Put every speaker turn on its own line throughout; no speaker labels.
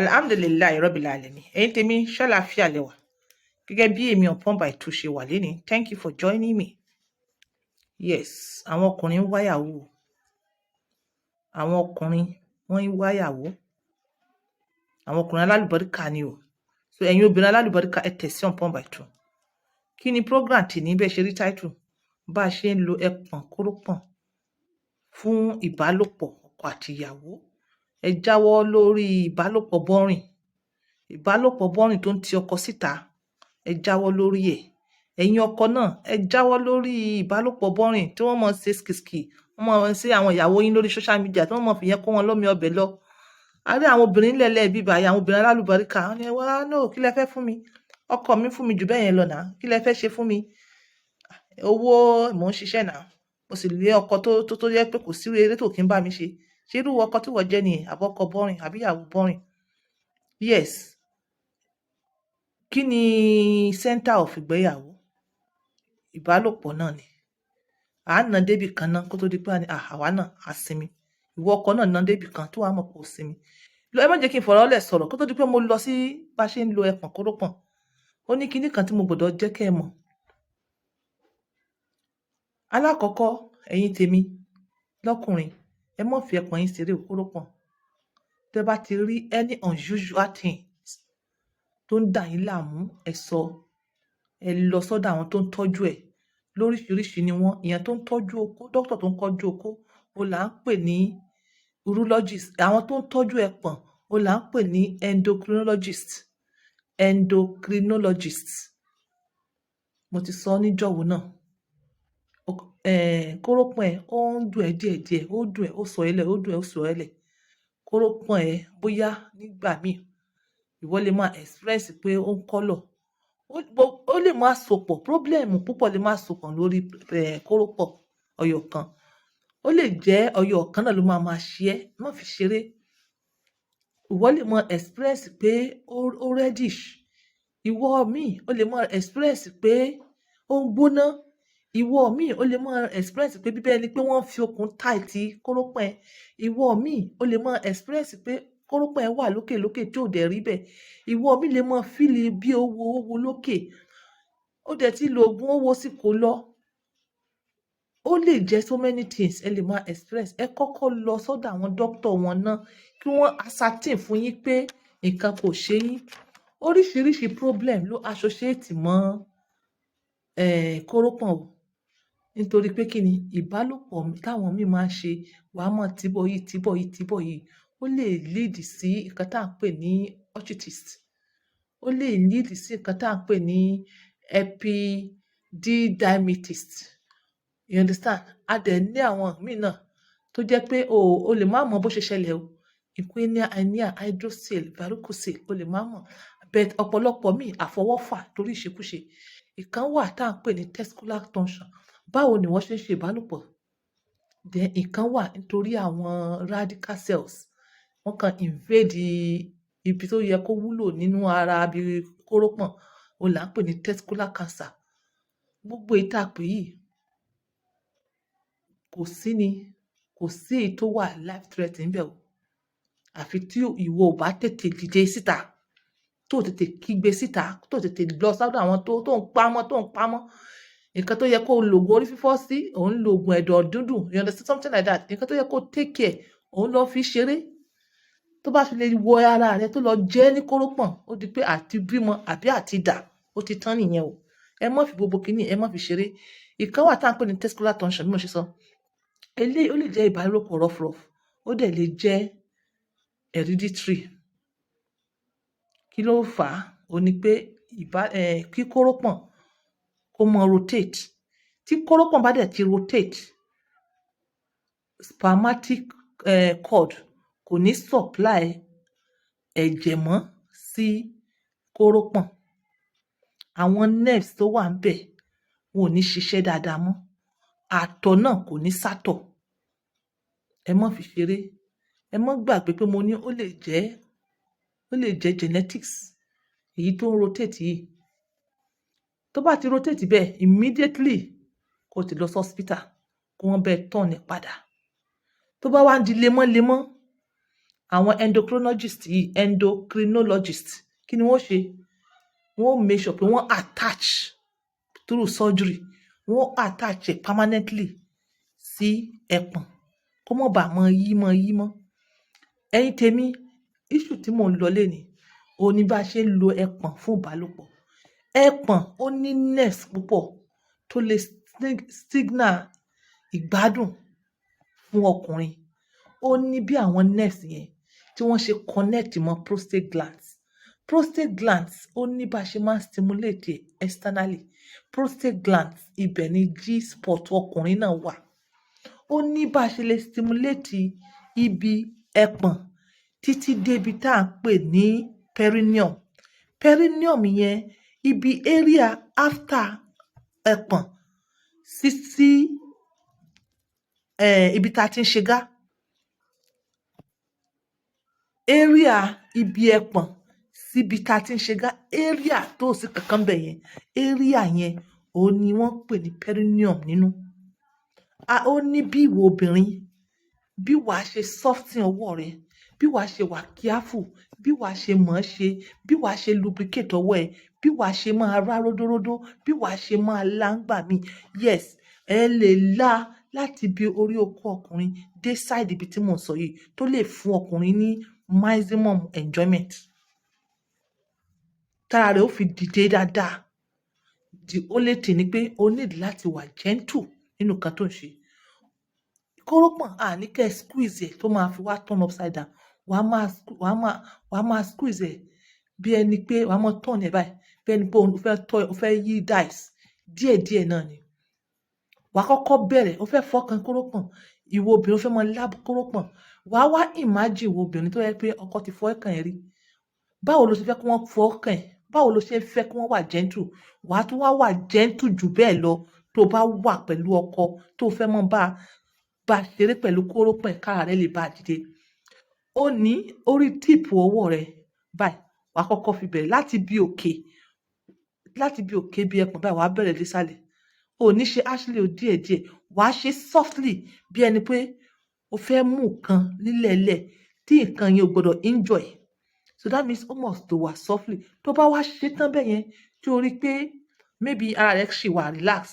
Alhamdulillahi rabbil alamin. Ẹ̀yin tèmi, ṣàlàáfíà lẹ wà? Gẹ́gẹ́ bí èmi Upon by Two ṣe wà lénìí, thank you for joining me. Yes, àwọn ọkùnrin ń wáyàwó. Àwọn ọkùnrin wọ́n ń wáyàwó. Àwọn ọkùnrin alálùbáríkà ni o. So ẹ̀yin obìnrin alálùbáríkà, ẹ tẹ̀ sí Upon by Two. Kí ni program tì ní bẹ́ẹ̀ ṣe rí title? Bá a ṣe ń lo ẹpọ̀n kórópọ̀n fún ìbálòpọ̀ ọkọ àti ìyàwó. Ẹ jáwọ́ lórí ìbálòpọ̀ boring. Ìbálòpọ̀ boring tó ń ti ọkọ síta, ẹ jáwọ́ lórí ẹ̀. Ẹ̀yin ọkọ náà, ẹ jáwọ́ lórí ìbálòpọ̀ boring tí wọ́n mọ̀ ṣe skìskì, wọ́n mọ̀ sí àwọn ìyàwó yín lórí social media, tí wọ́n mọ̀ fi yẹn kó wọn lómi ọbẹ̀ lọ. A rí àwọn obìnrin nílẹ̀ bíbá yìí, àwọn obìnrin alálùbáríkà. Wọ́n ní, "Wá no, kí lẹ fẹ́ fún mi? Ọkọ mi fún mi jù bẹ́ẹ̀ yẹn lọ náà. Kí lẹ fẹ́ ṣe fún mi? Owó mò ń ṣiṣẹ́ náà. Mo sì lé ọkọ tó jẹ́ pé kò sí eré tó kí ń bá mi ṣe." Ṣé irú ọkọ tí wọ́n jẹ́ nìyẹn? Àbí ọkọ boring, àbí ìyàwó boring? Yes. Kí ni center of ìgbéyàwó? Ìbálòpọ̀ náà ni. À ń nà débì kan náà kó tó di pé àwa náà á sinmi. Ìwọ ọkọ náà nà débì kan tó wàá mọ̀ pé ó sinmi. Ẹ má jẹ́ kí n fọ̀rọ̀ lẹ̀ sọ̀rọ̀ kó tó di pé mo lọ sí bá ṣe ń lo ẹpọ̀n kórópọ̀n. Ó ní kinní kan tí mo gbọdọ̀ jẹ́ kẹ́ ẹ mọ̀. Alákọ̀ọ́kọ́, ẹ̀yin tèmi lọ́kùnrin, ẹ má fi ẹpọ̀n yín ṣeré kórópọ̀n. Tẹ́ bá ti rí any unusual thing tó ń dà yín láàmú, ẹ sọ, ẹ lọ sọ́dọ̀ àwọn tó ń tọ́jú ẹ̀. Lóríṣiríṣi ni wọ́n. Ìyẹn tó ń tọ́jú okó, doctor tó ń tọ́jú okó, òun là ń pè ní urologist. Àwọn tó ń tọ́jú ẹpọ̀n, òun là ń pè ní endocrinologist. Endocrinologist. Mo ti sọ níjọ́wọ́ náà. Kórópọ̀n ẹ, ó ń dùn ẹ́ díẹ̀díẹ̀, ó dùn ẹ́, ó sọ ẹ́ lẹ̀, ó dùn ẹ́, ó sọ ẹ́ lẹ̀. Kórópọ̀n ẹ, bóyá nígbà míì ìwọ lè máa experience pé ó ń colour. Ó lè máa sopọ̀, problem púpọ̀ lè máa sopọ̀ lórí kórópọ̀ ọyọ kan. Ó lè jẹ́ ọyọ kan náà ló máa máa ṣe ẹ́, má fi ṣeré. Ìwọ lè máa experience pé ó reddish. Ìwọ míì, ó lè máa experience pé ó ń gbóná. Ìwọ míì, ó lè máa experience pé bí bẹ́ẹ̀ ni pé wọ́n fi okùn tight kórópọ̀n ẹ. Ìwọ míì, ó lè máa experience pé kórópọ̀n ẹ wà lókè lókè tí ò dẹ̀ rí bẹ́ẹ̀. Ìwọ míì lè máa feel bí ó wo ó wo lókè. Ó dẹ̀ ti lo òògùn ó wo sí kò lọ. Ó lè jẹ́ so many things ẹ lè máa experience. Ẹ kọ́kọ́ lọ sọ́dọ̀ àwọn doctor wọn náà kí wọ́n ascertain fún yín pé nǹkan kò ṣe yín. Oríṣiríṣi problem ló associate mọ́ kórópọ̀n o. Nítorí pé kí ni ìbálòpọ̀ táwọn míì máa ń ṣe, wàá mọ̀ tíbọ̀ yìí, tíbọ̀ yìí, tíbọ̀ yìí. Ó lè lead sí nǹkan tí à ń pè ní orchitis. Ó lè lead sí nǹkan tí à ń pè ní epididymitis. You understand? A dẹ̀ ní àwọn míì náà tó jẹ́ pé o lè má mọ̀ bó ṣe ṣẹlẹ̀ o. Inguinal hernia, hydrocele, varicocele, o lè má mọ̀. But ọ̀pọ̀lọpọ̀ míì àfọwọ́fà torí ìṣekúṣe. Ìkan wà tí à ń pè ní testicular torsion. Báwo ni wọ́n ṣe ń ṣe ìbálòpọ̀? Then ìkan wà nítorí àwọn radical cells. Wọ́n kan invade ibi tó yẹ kó wúlò nínú ara bí kórópọ̀n. Òun là ń pè ní testicular cancer. Gbogbo èyí tí a pè yìí kò sí ni, kò sí èyí tó wà life threatening níbẹ̀ o. Àfi tí ìwọ ò bá tètè dìde síta, tó tètè kígbe síta, tó tètè lọ sọ́dọ̀ àwọn tó ń pamọ́, tó ń pamọ́. Nǹkan tó yẹ kó lo òògùn orí fífọ́ sí, òun ń lo òògùn ẹ̀dọ̀ dúndùn. You understand? Something like that. Nǹkan tó yẹ kó take care, òun lọ fi ṣeré. Tó bá fi lè wọ ara rẹ tó lọ jẹ́ ní kórópọ̀n, ó di pé àti bímọ àbí àti dà, ó ti tán nìyẹn o. Ẹ má fi gbogbo kíní, ẹ má fi ṣeré. Ìkan wà tí à ń pè ní testicular torsion bí mo ṣe sọ. Eléyìí ó lè jẹ́ ìbálòpọ̀ rough rough, ó dẹ̀ lè jẹ́ hereditary. Kí ló fà á? Ó ní pé kí kórópọ̀n kó mọ rotate. Tí kórópọ̀n bá dẹ̀ ti rotate, spermatic cord kò ní supply ẹ̀jẹ̀ mọ́ sí kórópọ̀n. Àwọn nerves tó wà níbẹ̀ wọn ò ní ṣiṣẹ́ dáadáa mọ́. Àtọ̀ náà kò ní sátọ̀. Ẹ má fi ṣeré. Ẹ má gbàgbé pé mo ní ó lè jẹ́ genetics èyí tó ń rotate yìí. Tó bá ti rotate bẹ́ẹ̀, immediately kó o ti lọ sí hospital kí wọ́n bá ẹ turn ẹ̀ padà. Tó bá wá ń di lemọ́lemọ́, Àwọn endocrinologist yìí, endocrinologist, kí ni wọ́n ṣe? Wọ́n make sure pé wọ́n attach through surgery, wọ́n attach ẹ̀ permanently sí ẹpọ̀n kó má bàa mọ yí mọ́ yí mọ́. Ẹ̀yin tèmi, issue tí mò ń lọ lénìí òun ni bá a ṣe ń lo ẹpọ̀n fún ìbálòpọ̀. Ẹpọ̀n ó ní nerves púpọ̀ tó lè signal ìgbádùn fún ọkùnrin. Ó ní bí àwọn nerves yẹn tí wọ́n ṣe connect mọ́ prostate glands. Prostate glands, ó ní bá a ṣe máa ń stimulate ẹ̀ externally. Prostate glands, ibẹ̀ ni G-spot ọkùnrin náà wà. Ó ní bá a ṣe lè stimulate ibi ẹpọ̀n títí débi tá à ń pè ní perineum. Perineum yẹn, ibi area after ẹpọ̀n sí ibi tá a ti ń ṣe gá. Area ibi ẹpọ̀n síbi tá a ti ń ṣe gá, area tó sí kankan bẹ̀ yẹn, area yẹn òun ni wọ́n ń pè ní perineum nínú. Ó ní bí ìwọ obìnrin, bí wàá ṣe soften ọwọ́ rẹ, bí wàá ṣe wà careful, bí wàá ṣe mọ̀ ọ́n ṣe, bí wàá ṣe lubricate ọwọ́ ẹ, bí wàá ṣe máa rá ródóródó, bí wàá ṣe máa lá ńgbà míì. Yes, ẹ lè lá láti ibi orí okó ọkùnrin dé side ibi tí mò ń sọ yìí, tó lè fún ọkùnrin ní maximum enjoyment. Tára rẹ̀ ó fi dìde dáadáa. The only thing ni pé o need láti wà gentle nínú nǹkan tó ń ṣe. Kórópọ̀n, a ní kẹ́ squeeze ẹ̀ tó máa fi wá turn upside down. Wàá máa squeeze ẹ̀ bí ẹni pé wàá máa turn ẹ̀ báyìí, bí ẹni pé o fẹ́ tọ́, o fẹ́ yí dice díẹ̀díẹ̀ náà ni. Wà á kọ́kọ́ bẹ̀rẹ̀, o fẹ́ fọkàn kórópọ̀n, ìwọ obìnrin, o fẹ́ máa lá kórópọ̀n. Wà á wá imagine ìwọ obìnrin tó jẹ́ pé ọkọ ti fọwọ́ kàn ẹ́ rí. Báwo lo ṣe fẹ́ kí wọ́n fọwọ́ kàn ẹ́? Báwo lo ṣe fẹ́ kí wọ́n wà gentle? Wà á tún wá wà gentle jù bẹ́ẹ̀ lọ tó bá wà pẹ̀lú ọkọ tó fẹ́ máa bá ṣeré pẹ̀lú kórópọ̀n ẹ̀ kára rẹ̀ lè bá dìde. Ó ní orí tip ọwọ́ rẹ báyìí, wà á kọ́kọ́ fi bẹ̀rẹ̀ láti bí òkè bí ẹpọ̀n báyìí, wà á bẹ̀rẹ̀ dé sálẹ̀. O ò ní ṣe harshly o, díẹ̀díẹ̀. Wà á ṣe softly bí ẹni pé o fẹ́ mú nǹkan nílẹ̀ẹ́lẹ̀ tí nǹkan yẹn ò gbọdọ̀ injure. So that means ó must to wà softly. Tó bá wá ṣe tán bẹ́yẹn, tí o rí pé maybe ara rẹ ṣì wà relax,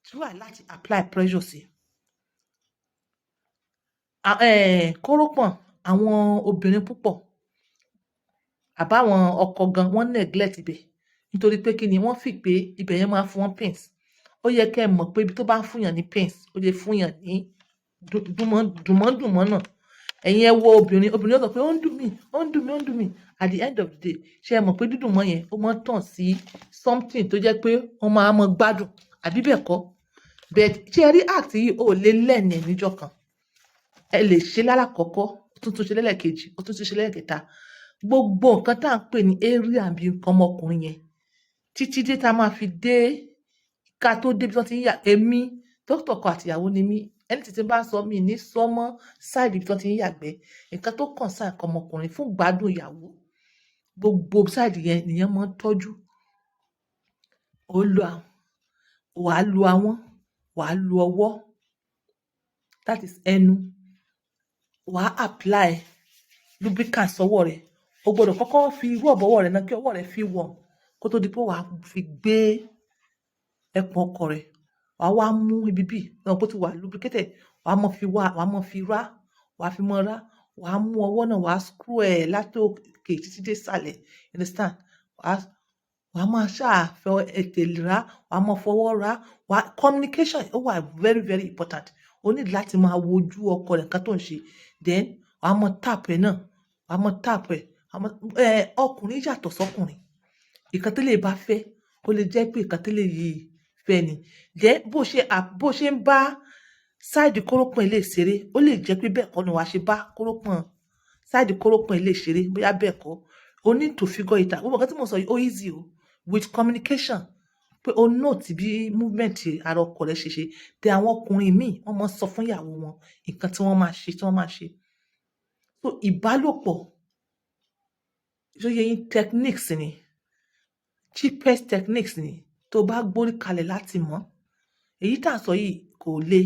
try láti apply pressure sí. Kórópọ̀n, àwọn obìnrin púpọ̀ àbáwọn ọkọ gan, wọ́n neglect ibẹ̀ nítorí pé kí ni, wọ́n feel pé ibẹ̀ yẹn máa ń fún wọn pains. Ó yẹ kí ẹ mọ̀ pé ibi tó bá ń fún yàn ní pains, ó lè fún yàn ní dùnmọ́ náà. Ẹ̀yin ẹ wo obìnrin, obìnrin yóò sọ pé ó ń dùn mí, ó ń dùn mí, ó ń dùn mí. At the end of the day, ṣé ẹ mọ̀ pé dídùn mọ́ yẹn, ó máa ń turn sí something tó jẹ́ pé wọ́n máa mọ gbádùn, àbí bẹ́ẹ̀ kọ́? But ṣé ẹ rí act yìí, ó lè learn ẹ̀ níjọ́ kan. Ẹ lè ṣe lálákọ̀ọ́kọ́, ó tún tún ṣe lẹ́lẹ́kejì, ó tún tún ṣe lẹ́lẹ́kẹta. Gbogbo nǹkan tá à ń pè ní area bí nǹkan ọmọkùnrin yẹn títí dé tá a máa fi dé ká tó débi tí wọ́n ti ń yà. Èmi, dókítà ọkọ àti ìyàwó ni mí. Ẹni tí bá ń sọ mí ní sọ mọ́ side ibi tí wọ́n ti ń yàgbẹ́. Nǹkan tó concern nǹkan ọmọkùnrin fún gbádùn ìyàwó, gbogbo side yẹn nìyẹn máa ń tọ́jú. Ó lo àwọn, wà á lo ahọ́n, wà á lo ọwọ́, that is ẹnu. Wà á apply lubricant sọ́wọ́ rẹ̀. O gbọdọ̀ kọ́kọ́ fi rub ọwọ́ rẹ náà kí ọwọ́ rẹ fi warm kó tó di pé wà á fi gbé ẹpọ̀n ọkọ rẹ. Wà á wá mú ibi bí, náà bó ti wà lubricated, wà á mọ fi wá, wà á mọ fi rá, wà á fi mọ rá. Wà á mú ọwọ́ náà, wà á screw ẹ̀ láti òkè títí dé ìsàlẹ̀. You understand? Wà á máa ṣáà fọ ètè rá, wà á mọ fọwọ́ rá. Wà á communication ó wà very very important. O need láti máa wojú ọkọ rẹ nǹkan tó ń ṣe. Then wà á mọ tap ẹ náà, wà á mọ tap ẹ. Ọkùnrin yàtọ̀ sọ́kùnrin. Ìkan tí eléyìí bá fẹ́, ó lè jẹ́ pé ìkan tí eléyìí fẹ́ ni. Then bó ṣe ń bá side kórópọ̀n eléyìí ṣeré, ó lè jẹ́ pé bẹ́ẹ̀ kọ́ ni wà á ṣe bá kórópọ̀n, side kórópọ̀n eléyìí ṣeré, bóyá bẹ́ẹ̀ kọ́. O need to figure it out. Gbogbo nǹkan tí mo sọ yìí ó easy o. With communication, pé o note bí movement ara ọkọ rẹ ṣe ṣe. Then àwọn ọkùnrin míì, wọ́n máa ń sọ fún ìyàwó wọn nǹkan tí wọ́n máa ṣe, tí wọ́n máa ṣe. So ìbálòpọ̀, ṣó yé yín, techniques ni, cheapest techniques ni tó bá gbórí kalẹ̀ láti mọ̀. Èyí tí à ń sọ yìí kò le.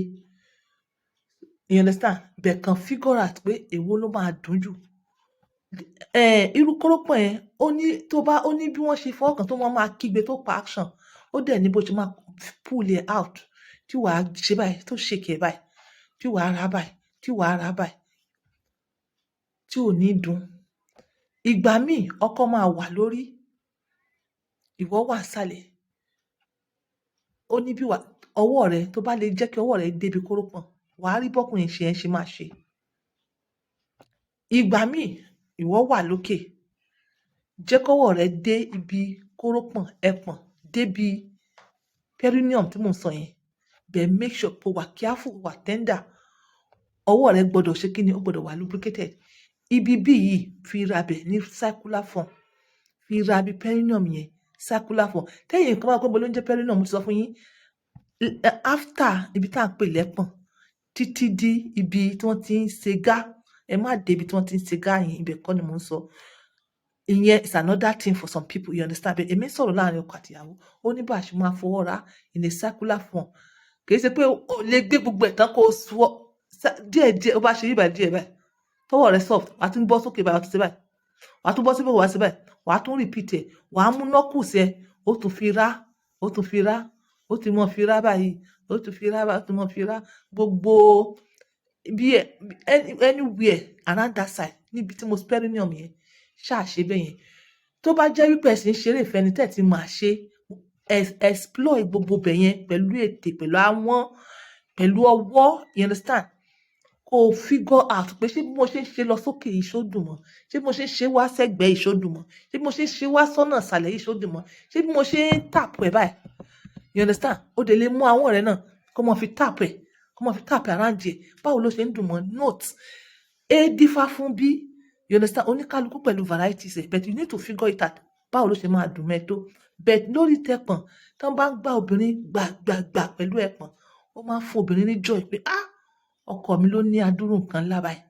You understand? But kan figure out pé èwo ló máa dùn jù. Irú kórópọ̀n yẹn, ó ní tó bá, ó ní bí wọ́n ṣe fọwọ́ kàn tó wọ́n máa kígbe, tó pa action. Ó dẹ̀ ní bó ṣe máa pull it out, tí wàá ṣe báyìí, tó shake ẹ̀ báyìí, tí wàá rà báyìí, tí wàá rà báyìí, tí ò ní dùn. Ìgbà míì, ọkọ máa wà lórí, ìwọ wà nsàlẹ̀. Ó ní bí wà ọwọ́ rẹ tó bá lè jẹ́ kí ọwọ́ rẹ débi kórópọ̀n, wàá rí bọ́kùnrin ṣe yẹn ṣe máa ṣe. Ìgbà míì, ìwọ wà lókè, jẹ́ kọ́wọ́ rẹ dé ibi kórópọ̀n, ẹpọ̀n, débi perineum tí mò ń sọ yẹn. But make sure pé o wà careful, wà tender. Ọwọ́ rẹ gbọdọ̀ ṣe kíni? Ó gbọdọ̀ wà lubricated. Ibi bí yìí, fi ra bẹ̀ ní circular form, fi ra bí perineum yẹn, circular form. Tẹ́yìn kan bá gbọ́ ló ń jẹ́ perineum, mo ti sọ fún yín, after ibi tá à ń pè lẹ́pọ̀n títí dé ibi tí wọ́n ti ń ṣe gá. Ẹ má dé ibi tí wọ́n ti ń ṣe gá yẹn, ibẹ̀ kọ́ ni mò ń sọ. Ìyẹn is another thing for some people, you understand? But èmi ń sọ̀rọ̀ láàrin ọkọ àti ìyàwó. Ó ní bá a ṣe máa fọwọ́ ra in a circular form. Kì í ṣe pé o lè gbé gbogbo ẹ̀ tán kó o sọ díẹ̀ díẹ̀. Ó bá ṣe yíba díẹ̀ báyìí, tọwọ́ rẹ soft, wàá tún bọ́ sókè báyìí, wàá tún ṣe báyìí, wàá tún bọ́ síbẹ̀, wàá ṣe báyìí, wàá tún repeat ẹ̀. Wàá mú knuckles ẹ, ó tún fi rá, ó tún fi rá, ó tún mọ́ fi rá báyìí, ó tún fi rá báyìí, ó tún mọ́ fi rá gbogbo bí anywhere around that side níbi tí mo perineum yẹn. Ṣáà ṣe bẹ́ẹ̀ yẹn. Tó bá jẹ́ wípé ẹ sì ń ṣeré ìfẹ́ ni tẹ́ ẹ̀ ti máa ṣe, explore gbogbo bẹ̀ yẹn pẹ̀lú ètè, pẹ̀lú àwọn, pẹ̀lú ọwọ́, you understand? Kó o figure out pé ṣé bí mo ṣe ń ṣe lọ sókè yìí, ṣó dùn mọ́? Ṣé bí mo ṣe ń ṣe wá sẹ́gbẹ̀ẹ́ yìí, ṣó dùn mọ́? Ṣé bí mo ṣe ń ṣe wá sọ́nà ìsàlẹ̀ yìí, ṣó dùn mọ́? Ṣé bí mo ṣe ń tap ẹ̀ báyìí, you understand? O dẹ̀ lè mú àwọn rẹ̀ náà kó máa fi tap ẹ̀, kó máa fi tap around ẹ̀. Báwo ló ṣe ń dùn mọ́? Note A dífá fún B, you understand? Oníkálukú pẹ̀lú varieties ẹ̀, but you need to figure it out, báwo ló ṣe máa dùn mẹ́ tó. But lórí tẹpọ̀n, tán bá ń gbá obìnrin gbàgbàgbà pẹ̀lú ẹpọ̀n, ó máa ń fún obìnrin ní joy pé, "Ah, ọkọ mi ló ní adúrú nǹkan ńlá báyìí."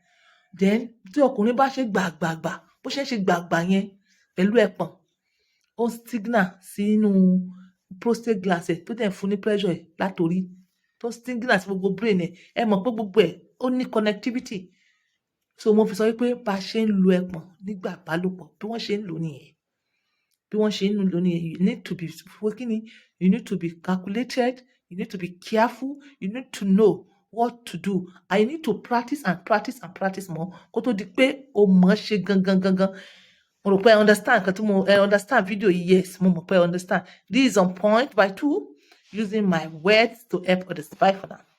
Then tí ọkùnrin bá ṣe gbàgbàgbà, bó ṣe ń ṣe gbàgbà yẹn pẹ̀lú ẹpọ̀n, ó signal sínú prostate gland ẹ̀, tó dẹ̀ ń fún ní pressure ẹ̀ látòrí, tó signal sí gbogbo brain ẹ̀. Ẹ mọ̀ pé gbogbo ẹ̀ ó ní connectivity. So mo fi sọ wípé bá a ṣe ń lo ẹpọ̀n nígbà ìbálòpọ̀, bí wọ́n ṣe ń lò nìyẹn, bí wọ́n ṣe ń lò nìyẹn. You need to be, kíni, you need to be calculated, you need to be careful, you need to know what to do, and you need to practice and practice and practice more kó tó di pé o mọ̀ ọ́ ṣe gangan gangan. Mo rò pé ẹ understand nǹkan tí mo, ẹ understand video yìí. Yes, mo mọ̀ pé ẹ understand. This is On Point by Two, using my words to help others. Bye for now.